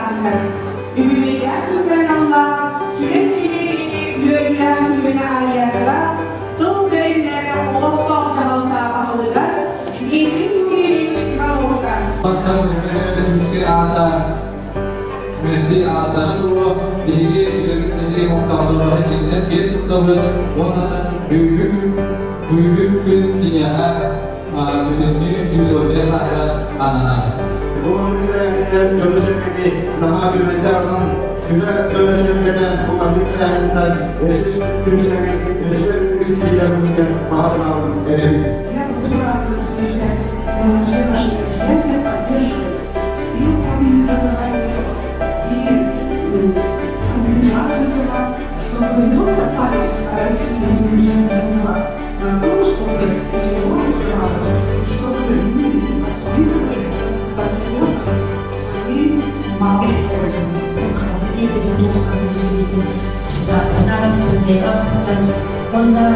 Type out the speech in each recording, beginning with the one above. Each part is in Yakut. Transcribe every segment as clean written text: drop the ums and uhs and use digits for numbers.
сааһыгар үбүлүөйдээх күҥҥэ аналлаах Сүрэх нэһилиэгини үөрүүлээх күнүнэ арыйарга тыл бэриллэр олохтоох дьаһалта баһылыгар Дмитрий Юрьевич Ивановка. Онтон Сүмсү аата мэлдьи ааттана туруо, биһиги сүрэбит нэһилиэк олохтоохторо кининэн киэн туттабыт уонна бүгүҥҥү күн киниэхэ бүтүннүү 115 сааһыгар ананар. Бу маннык тэрээһиннэр дьону-сэргэни наһаа түмэллэр онон сүрэ дьоно-сэргэтэ бу маннык тэрээһиннэр өссө түмсэҥҥит, өссө үгүс ситиһиилэр баҕа санаабын эрэбит. Я буду стараться поддержать все наши мероприятия, поддерживать и управление образования, и администрацию села, чтобы не только память о Алексее была, но о том, чтобы село развивалось, чтобы мы воспитывали патриотов своей малой родины. Уонна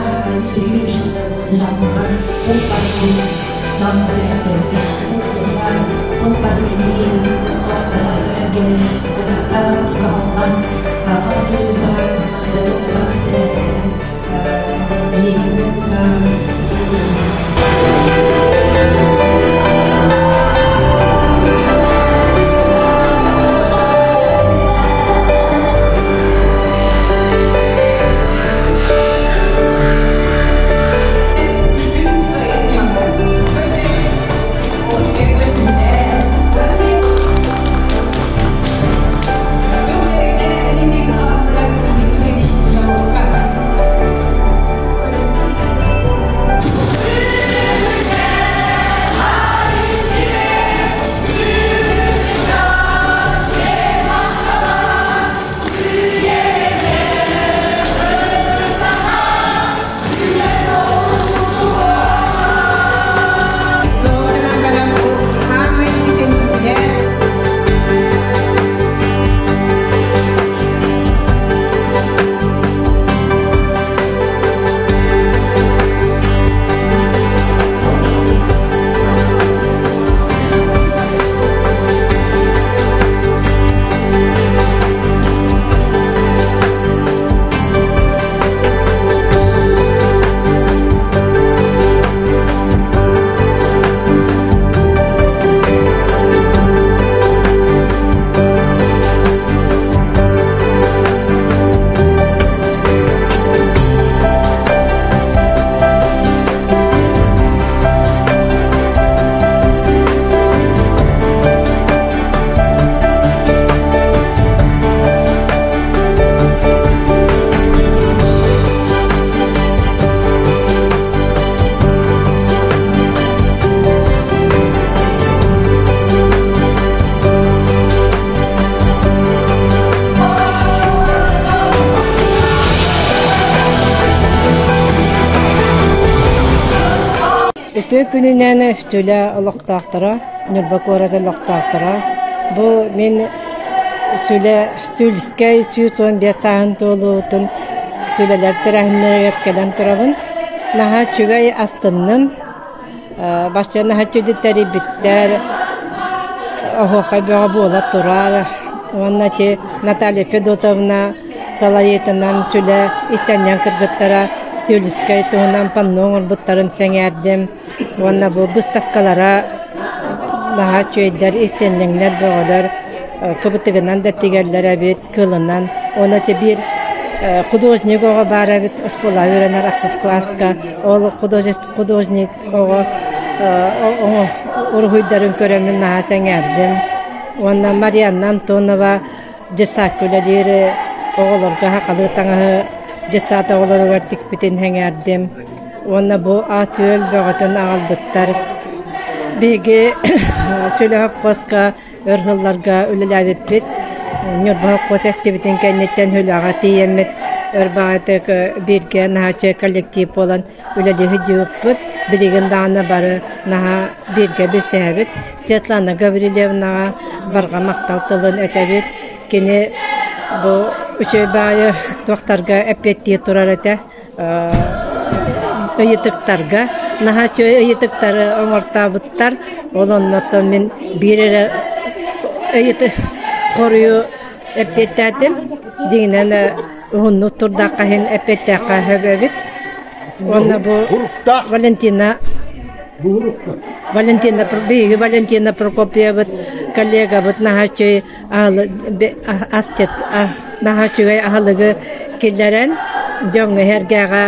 Үтүө күнүнэн Түлэ олохтоохторо, Ньурба куорат олохтоохторо. Бу мин Сүлэ Сүүлүскэй 115 сааһын туолуутун Сүлэлэр тэрээһиннэригэр кэлэн турабын. Наһаа үчүгэй астынным. Бачча наһаа үчүгэй тэрийбиттэр. Оһуохай бөҕө буола турар. Уонна ити Наталья Федотовна салайыытынан Сүлэ истэнньэҥ кыргыттара Сүүлүскэй туһунан панно оҥорбуттарын сэҥээрдим. Уонна бу быыстапкалара наһаа үчүгэйдэр, истэнньэҥнэр бөҕөлөр, кыбытыгынан да тигэллэр эбит, кылынан. Уонна ити биир художник оҕо баар эбит, оскуолаҕа үөрэнэр ахсыс кылааска. Ол художник оҕо уруһуйдарын көрөммүн наһаа сэҥээрдим. Уонна Марианна Антонова детсадка үлэлиир оҕолорго сахалыы таҥаһы детсад оҕолоругар тикпитин сэҥээрдим. Уонна бу ас-үөл бөҕөтүн аҕалбыттар. Биһиги Чөлө сопхуоска өр сылларга үлэлээбиппит. Ньурба сопхуос эстибитин кэнниттэн үлэҕэ тиийэммит өр баҕайытык бииргэ наһаа коллектив буолан үлэлии сылдьыбыппыт. Билигин даҕаны бары наһаа бииргэ билсиһэбит. Светлана Гаврильевнаҕа барҕа махтал тылын этэбит. Кини бу үчүгэй баайы туохтарга эппиэттии турар этэ. Ыйытыктарга наһаа үчүгэй ыйытыктары оҥортообуттар. Ол оннуттан мин биир эрэ ыйытык Хоруйу эппиэттээтим. Дьиҥинэн уһуннук турдахха иһин эппиэттээххэ сөп эбит. Уонна бу Валентина Валентина биһиги Валентина Прокопьевабыт коллегабыт наһаа үчүгэй асчыт наһаа үчүгэй аһылыгы киллэрэн дьоҥҥо сэргээҕэ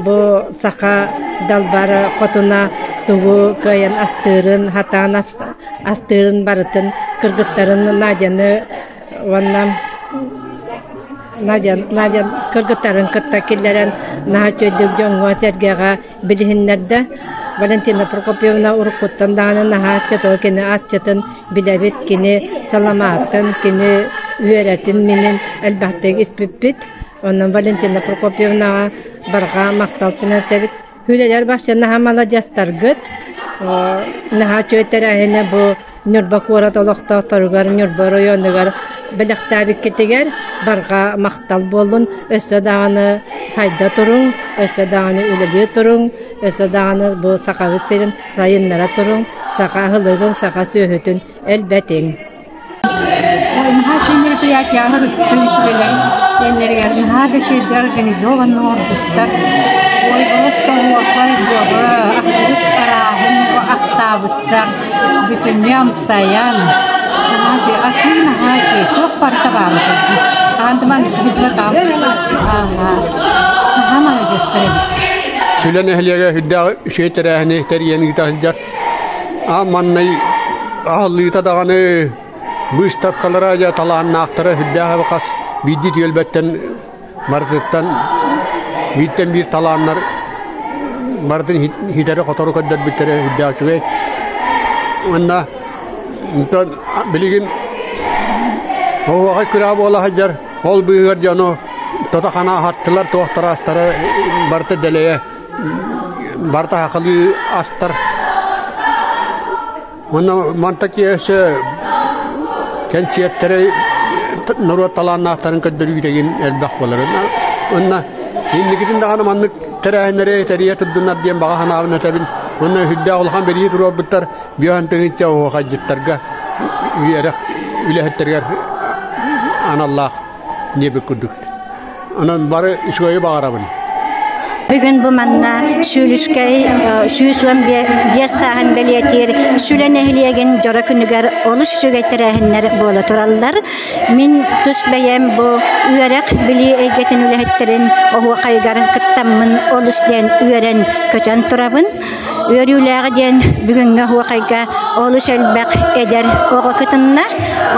бу саха далбара хотуна тугу кыайан астыырын сатаан астыырын барытын кыргыттарын Надяны уонна Надя Надя кыргыттарын кытта киллэрэн наһаа үчүгэйдик дьоҥҥо-сэргэҕэ билиһиннэрдэ. Валентина Прокопьевна уруккуттан даҕаны наһаа асчыт, кини асчытын билэбит, кини саламаатын, кини үөрэтин минин элбэхтик испиппит. Онон Валентина Прокопьевнаҕа барҕа махтал этэбит. Үлэлэр бахча наһаа маладьыастаргыт. Наһаа үчүгэй тэрээһинэ бу Ньурба куорат олохтоохторугар, Ньурба оройуонугар бэлэхтээбиккитигэр барҕа махтал буоллун. Өссө даҕаны сайда туруҥ, өссө даҕаны үлэлии туруҥ, өссө даҕаны бу Сахабыт сирин сайыннара туруҥ, саха аһылыгын, саха сүөһүтүн элбэтиҥ. Наһаа үчүгэй мероприятияны ыттын үчүгэйлэр кэмнэригэр наһаа да үчүгэйдик организованно оҥорбуттар. Ой, олох тоһуохай буола, аһылык арааһын астаабыттар. Бүтүннүү амсайан, наһаа үчүгэй, атыы наһаа үчүгэй, туох барыта баар курдук. Хаһан да маннык билбэтэх. Ааһа, наһаа маладьыастар эбит. Сүлэ нэһилиэгэ үрдээх үчүгэй тэрээһини тэрийэн ыыта сылдьар. Аан маннай аһыллыыта даҕаны быыстапкалара дьэ талааннаахтара сүрдээх хас биирдии түөлбэттэн барытыттан бииртэн биир талааннар барытын ситэри-хотору көрдөрбүттэрэ сүрдээх үчүгэй. Уонна онтон билигин оһуохай күрэҕэ буола сылдьар, ол быыһыгар дьону тото-хана аһаттылар, туох тараастара барыта дэлэйэ барыта сахалыы астар. Уонна мантан өссө кэнсиэртэри норуот талааннаахтарын көрдөрүүтэгин элбэх буолар. Уонна инникитин даҕаны маннык тэрээһиннэри тэрийэ турдуннар диэн баҕа санаабын этэбин. Уонна сүрдээх улахан бэлиэ туруорбуттар биэс тыһыынча оһуохайдьыттарга үөрэх үлэһиттэригэр аналлаах диэбит курдук. Онон бары үчүгэйи баҕарабын. Бүгүн бу манна Сүүлүскэй 115 сааһын бэлиэтиир Сүлэ нэһилиэгин дьоро күнүгэр олус үчүгэй тэрээһиннэр буола тураллар. Мин тус бэйэм бу үөрэх билии эйгэтин үлэһиттэрин оһуохайыгар кыттаммын олус диэн үөрэн көтөн турабын. Үөрүүлээҕэ диэн бүгүҥҥү оһуохайга олус элбэх эдэр оҕо кытынна.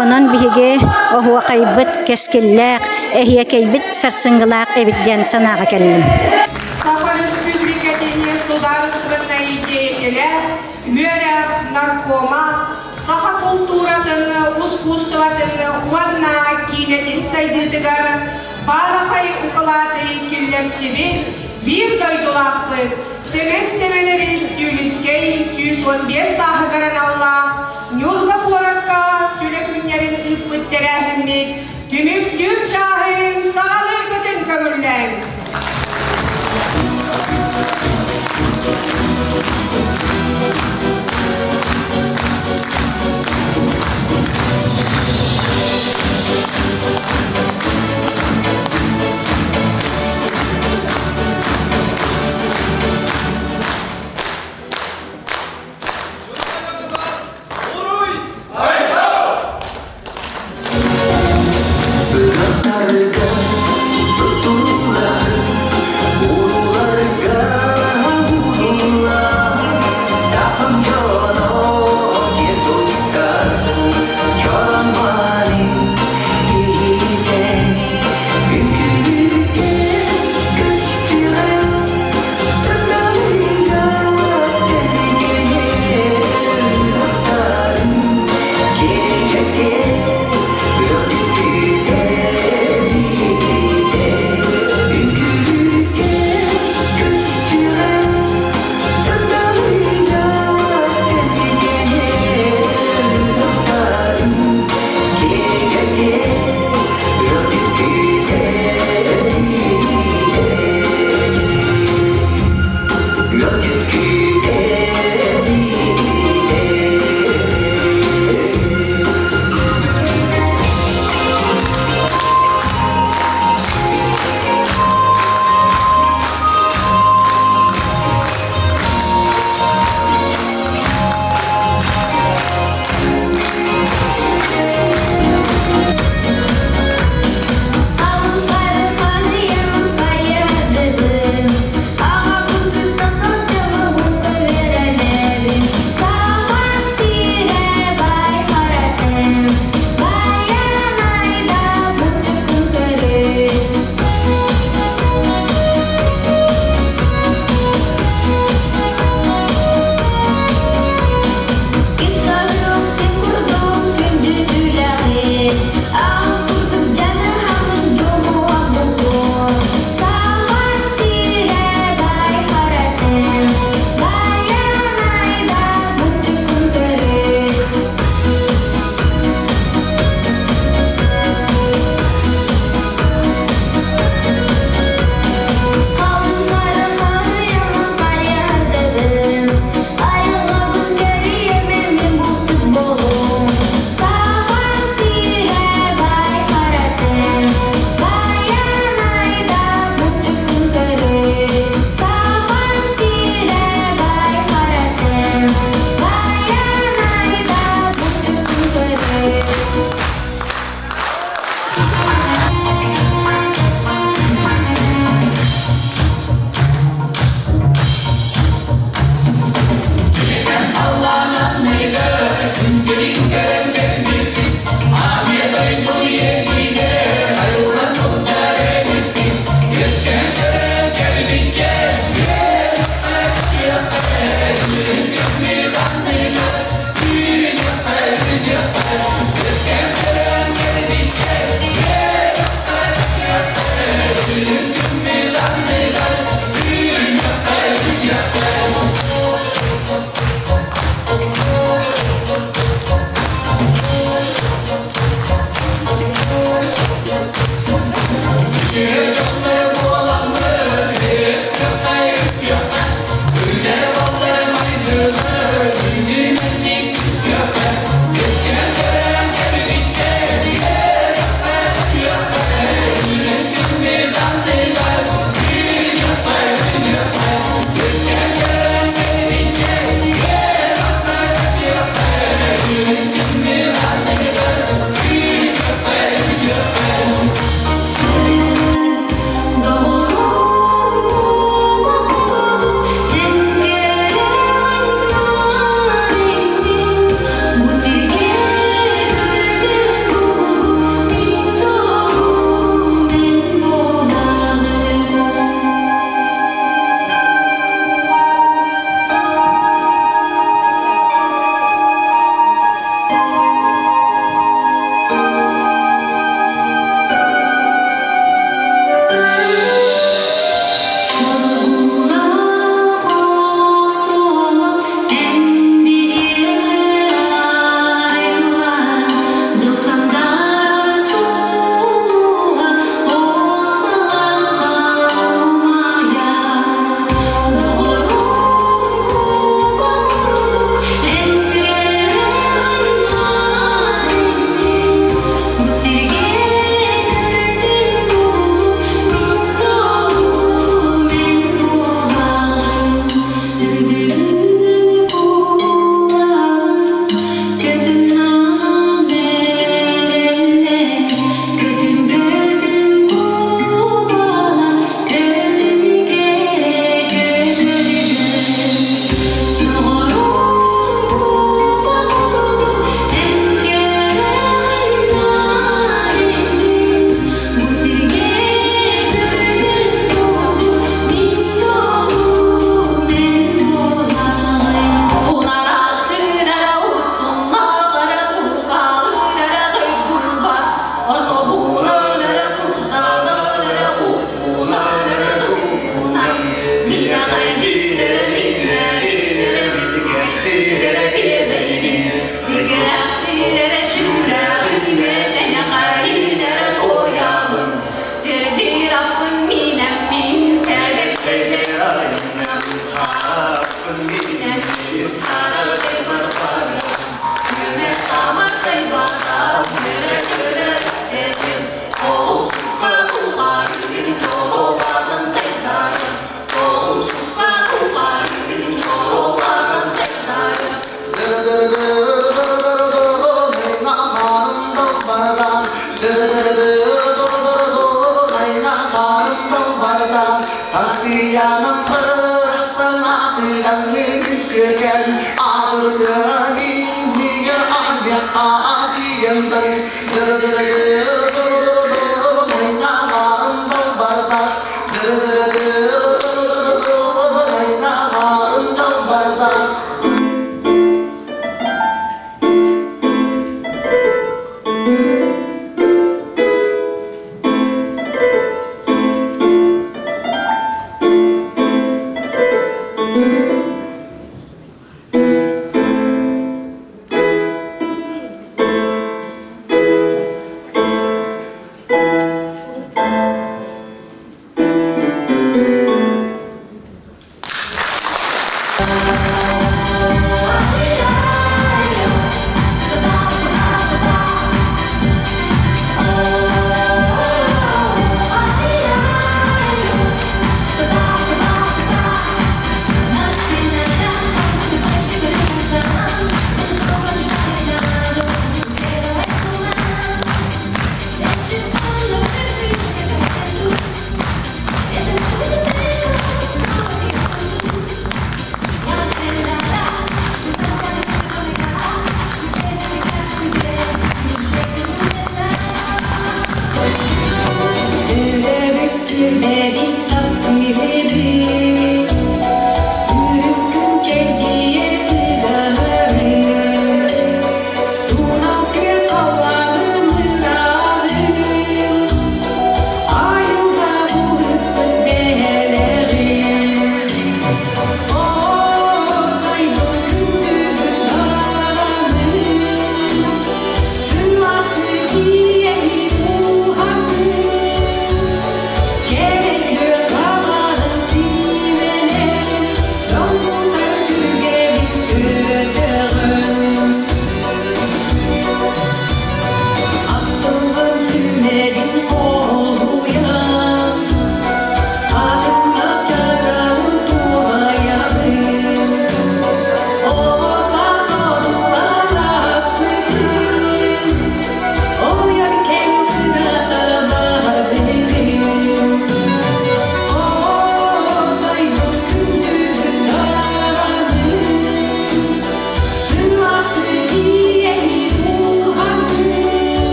Онон биһиги оһуохайбыт кэскиллээх, эһиэкэйбит сарсыҥҥылаах эбит диэн санааҕа кэллим. Саха Республикатын судаарыстыбаннай деятелэ, үөрэх наркома, саха култууратын, ускуустубатын уонна киинэтин сайдыытыгар баарахай укулааты киллэрсибит биир дойдулаахпыт Сэмэн Сэмэнэбис Сүүлүскэй 115 сааһыгар аналлаах Ньурба куоракка сүрэ күннэрин ыыппыт тэрээһиммит түмүктүүр чааһын саҕалыырбытын көҥүллээҥ.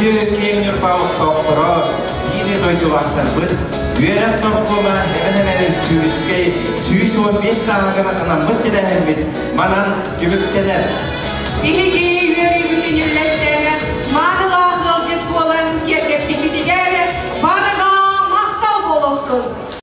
Күндү киэҥ Ньурба олохтоохторо, биир дойдулаахтарбыт, үөрэх наркома Эбэн Өрөспүүбүлүкэ 115 сааһыгар анаммыт тэрээһиммит манан түмүктэнэр. Биһиги үөрүүбүт.